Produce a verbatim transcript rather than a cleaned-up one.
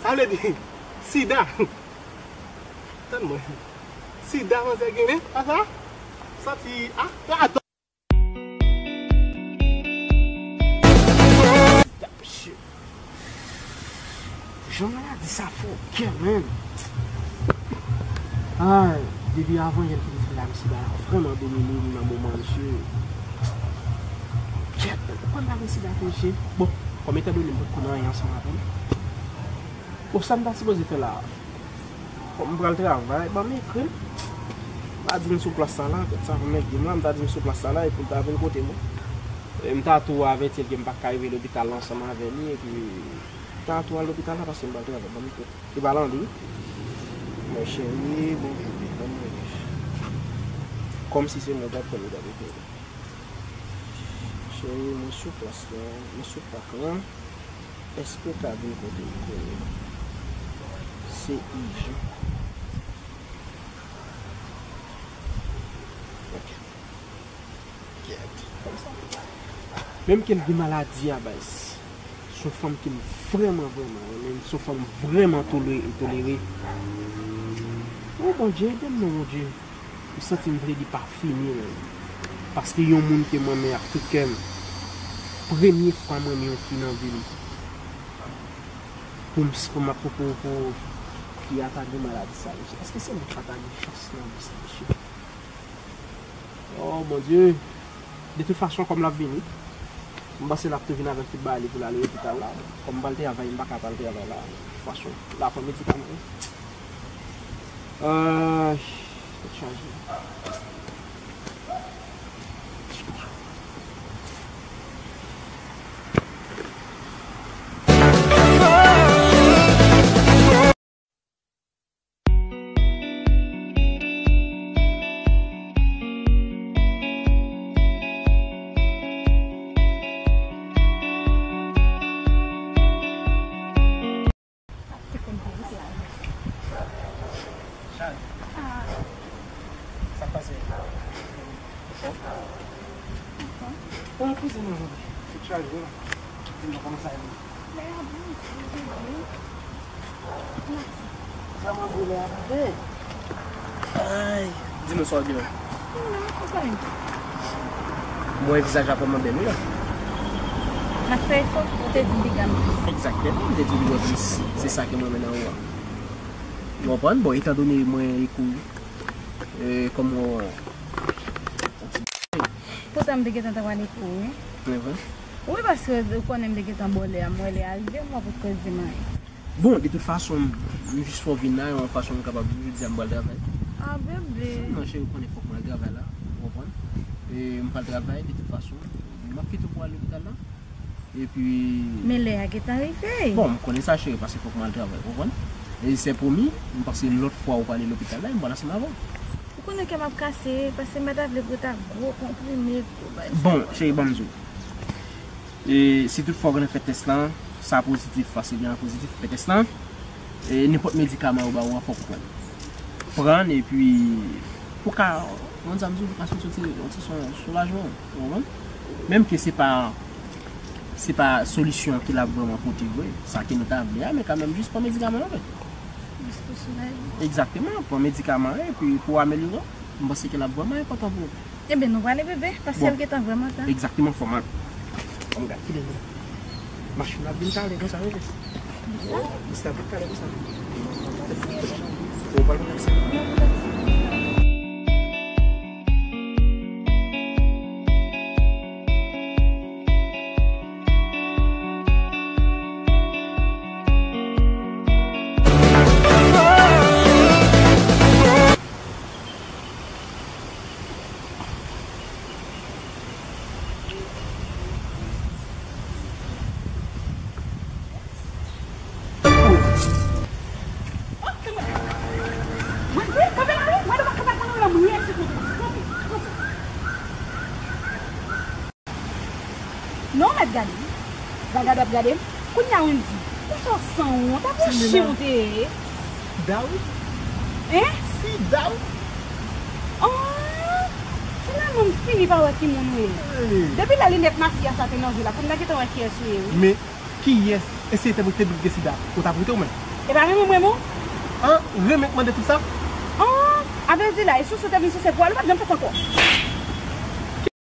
Ale di, sida. Tann mwen. Sida manzè genyen, pa sa? Santi, a, gadon. Sida, mesye. Jan maladi sa fè w kè, menm. Ay, depi avan yè l fin di la, misye ba vrèman domine m nan moman, mesye. Kèt, ou konn pa gen sida tou, mesye. Bon, kòm etandone m pa t konn anyen ansanm avè l. Bon, sa m ta sipoze fè la? Bon, m pral travay, ban m ekri l. M ta di m sou plas sa la, kèt sa, m mèt di m la, m ta di m sou plas sa la, epi l ta vin kote mwen. E m ta tou avèti l ke m pa ka rive lopital la ansanm avè li, epi m ta tou al lopital la, paske m pral travay, ban m ekri l. E pa Landy wi. Mon cheri, bon, bon, kòmsi se mwen k ap pran l, gade. Cheri, mwen sou plas la, mwen sou pak lan. Èske w ka vin kote m kounye a? Se ijan. Ok. Kèt. Menm ke l gen maladi a, baz. Se yon fanm ke m vrèman, vrèman renmen. Se yon fanm vrèman tole-, tolere. O Bondye, ede m non, Bondye. M santi m vle di pa fini, menm. Paske yon moun ke m renmen ak tout kè m. Premye fwa m renmen yon fi nan vi m. Pou m, pou m ap, pou, pou, pou fi a ta gen maladi sa, mesye. Èske se mwen ki pa ta gen chans nan vi sa, mesye? Oh, Bondye. De tout fason, kòm l ap vini, m panse l ap tou vin avèk tout bagay li pou l ale lopital la. Kòm m pral travay, m pa ka pral travay la. De tout fason, l ap pran medikaman. Ay, tèt chaje. Chal. Sa k pase? Bon, kouzin mwen jodi. Tout chaje la. Di m non kòman sa ye menm. Sa mwen boule a tande. Ay, di nou sa w gen. M wè vizaj la vrèman bèl wi la. N ap fè efò, ou te di m piga m plis. Egzakteman, m te di w piga w plis. Se sa ke mwen renmen nan ou a. Ou konprann? Bon, etandone mwen ekou, e, kòm ou Poutan m te gentan ta pral ekou wi. Wi, paske ou konnen m te gentan bò lè a, m wè lè a rive, m wè potko di m anyen. Bon, de tout fason, m jis fè w vin la, yon fason m kapab di w, jodi a m pral travay. Ah, bebe. Non, cheri, ou konnen fòk mwen al travay la, ou konprann? E m pral travay, de tout fason, m ap kite w pou al lopital la. Epi. Men lè a gentan rive. Bon, m konnen sa, cheri, paske fòk mwen al travay, ou konprann? E se pwomi, m panse lòt fwa ou prale lopital la, m pral ansanm avè w. Ou konnen kè m ap kase, paske m pa ta vle pou ta gwo konprime, gwo bagay sa. Bon, cheri, ban m di w. E si tout fwa w gentan fè tès lan, sa pozitif, paske gentan pozitif, fè tès lan. E nenpòt medikaman yo ba ou an, fòk ou pran l. Pran l, epi pou ka, kòman di sa m di w, pou ka soti yon ti, yon ti son, soulajman, ou konprann? Menm ke se pa, se pa solisyon ke l ap vrèman pote vre, sa ke nou ta vle a, men kanmenm, jis pran medikaman an, men. Jis pou soulaje. Egzakteman, pran medikaman an, epi pou amelyore w, m panse ke l ap vrèman enpòtan pou ou. Ebyen, nou prale, bebe, paske l gentan vrèman tan. Egzakteman, fò m al. Fò m gade kilè l ye. Machin ap vin talè konsa, bebe. Kisa? Misye ap vin talè konsa. Ou pral pou taksi. Non, mèt gade m. Gade ap gade m. Kounye a Wendy, ou sò san wont, apre chen w te ye. Sida wi. Hein? Sida wi. Oh, finalman m fini pa wè ki moun ou ye. Hey. Depi lè linèt mafya sa te nan je w la, fò m ta gentan wè kiyès ou ye wi. Men kiyès, e si te, te vin gen sida, ou t ap rete ou menm? E pa renmen mwen, non? An, renmen k mande tout sa? An, a vle di la, e sou se te vin sou se pou al, ou pa t janm fè sa ankò.